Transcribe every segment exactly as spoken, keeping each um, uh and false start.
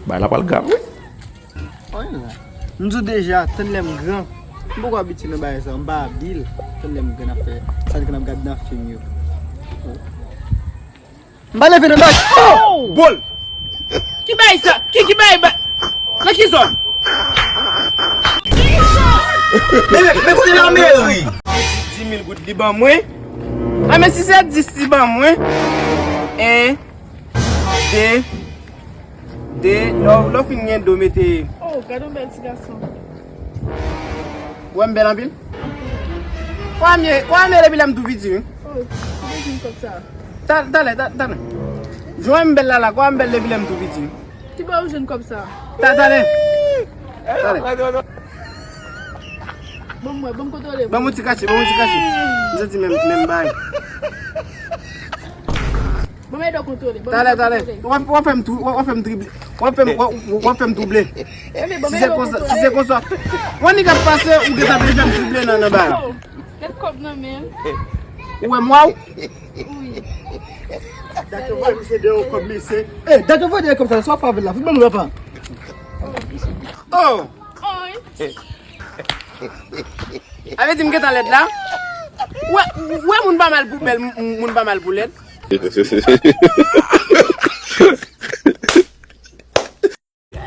Bagay la pral grav, wi. Anyen la. M di w deja, tann lè m gran. M poko abitye nan bagay sa, m pa abil. Tann lè m gran ap fè sa, n ap gade nan fim yo. M pa leve nan bagay. Oh! Bòl! Ki bagay sa? Ki, ki bagay ba-, nan ki zòn? Men, men, men kote lameri? Dis mil goud li ban mwen. A, men si se dis li ban mwen. En, de, de, lè w, lè w fin gen de w mete. Oh, gade yon bèl ti gason. Ou wè m bèl anpil? Kwa m ye, kwa m ye depi lè m tou piti, wi. Oh, ou bezwen kòb sa? Ta-, talè, ta-, talè. Jan m bèl la la, kwa m bèl depi lè m tou piti. Ki bò ou jwenn kòb sa? Ta-, talè. Talè. Bon, mwen, bon, kontwole. Ban m yon ti kache, ban m yon ti kache. M santi menm, menm bagay. Bon, men, ede w kontwole. Bon, talè, talè. Kontwole. W ap, w ap fè m tou, w ap, w ap fè m trible. W ap fè m, w ap, w ap fè m twouble. Si se konsa, si se konsa. Wè nèg ap pase, ou gentan vle fè m twouble nan, nan bagay la. Oh, kèt kòb nan men. Ou wè m, waw? Wi. Dat yo voye misye deyò kòb mesye. Eh, dat yo voye deyò kòb sa, sa w ap fè avè l la? Fout ban nou, papa. Oh! Oy! A vle di m gentan lèd la? Ou wè, ou wè moun pa mal pou bèl, m-, m-, moun pa mal pou lèd.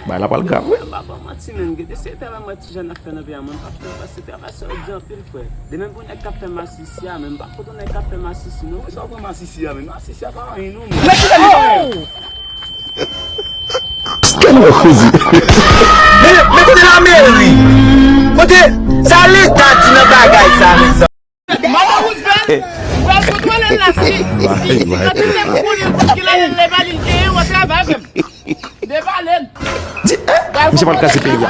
Bagay la pral grav, wi. M pa ba w manti, men, gade se travay mwen ti jan ap fè nan peyi a, mwen pa fè, paske travay sa yo di anpil, frè. De menm pou nèg k ap fè masisi a, men m pa kontan nèg k ap fè masisi, non. Sa w pran masisi a, men masisi a pa anyen, non, men. Men ki bagay? Men, men kote lameri? Kote sa leta di nan bagay sa, mezanmi? Madan Roosevelt, ou pral kontwole l la, si, si, si kantite moun konnen l, kont ki lalèn lè pale l genyen, w ap travay avè m. De pale l. Di, eh, misye pral kraze peyi a.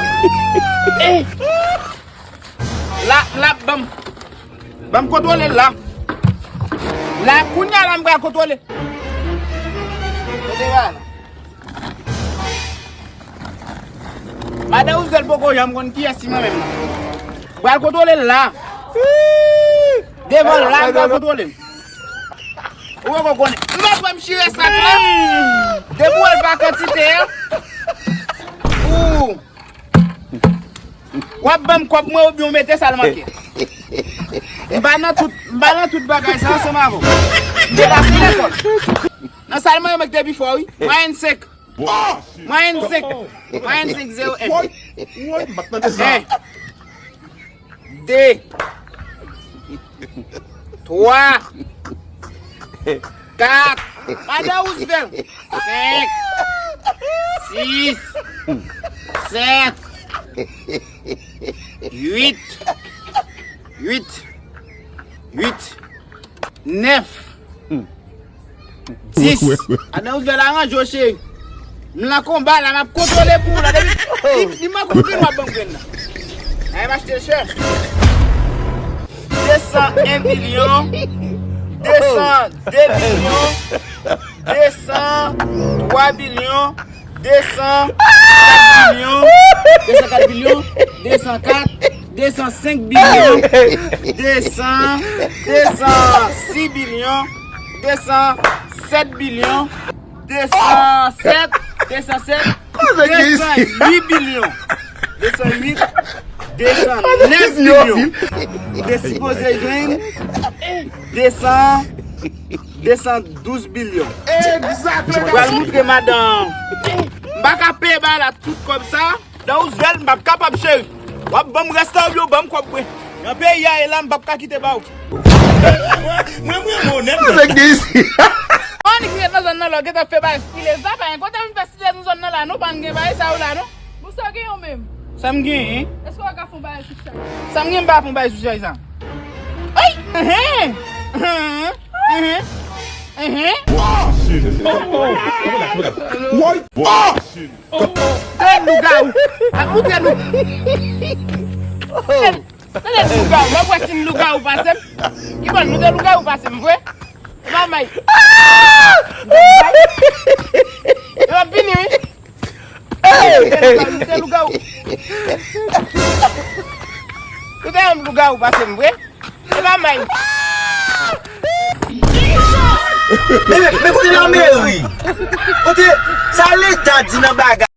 La, la, ban m, ban m kontwole l la. La, kounye a la, m pral kontwole. Kote va la? Madan Roosevelt poko janm konn kiyès li nan menm nan. Pral kontwole l la. Devan l la, m pral kontwole l. Ou poko konnen. M ap wè m chire sak la. Depi w wè l pa kantite a. Ou. W ap ban m kòb mwen oubyen w mete sa l manke. M pa nan tout, m pa nan tout bagay sa ansanm avè w. M te pase lekòl. Nan sa l mwen yo mwen te pi fò, wi. Mwayèn senk. Mwayèn senk. Mwayèn senk zewo en. Woy, woy, m pa t tande sa. En. De. Twa. Kat. Madan Roosevelt. Senk. Sis. Sèt. Uit. Uit. Uit. Nèf. Dis. Madan Roosevelt, aranje w, cheri. M nan konba la, m ap kontwole pou ou la. Depi li, li manke yon grenn, w ap ban m grenn nan. Ay, m achte l chè. De san en bilyon, de san de bilyon, de san twa bilyon, de san kat bilyon, de san kat bilyon, de san kat, de san senk bilyon, de san, de san sis bilyon, de san sèt bilyon, de san sèt, de san sèt, de san uit bilyon, de san uit, de san nèf bilyon. Te sipoze jwenn de san, de san douz bilyon. Egzakteman. Pral moutre madan. M pa ka peye bagay la tout kòb sa. Madan Roosevelt, m p ap kapab, cheri. W ap ban m rès la oubyen w ban m kòb mwen. Nan peyi a ye la, m p ap ka kite ba w. Mwen, mwen, mwen, onèt. Nèg gen isi. Annik ret nan zòn nan la, w gentan fè bagay stilez la, pa gen kote vin fè stilez nan zòn nan la, non, pa n gen bagay sa yo la, non. Bon, sa w genyen w menm? Sa m genyen? Èske w ka fè yon bagay sou chay? Sa m genyen, m pa fè yon bagay sou chay sa. Ay! Enhen! Enhen! Enhen! Enhen! Woy! Tande lougawou ap moutre nou. Tande lougawou, lè w wè si lougawou pase m. Ki bò l moutre lougawou pase m vre? Mamay. Yo ap vini, wi. Moutre lougawou, moutre lougawou. Moutre yon lougawou pase m vre. Se pa may. Men, men, men kote lameri? Kote sa leta di nan bagay?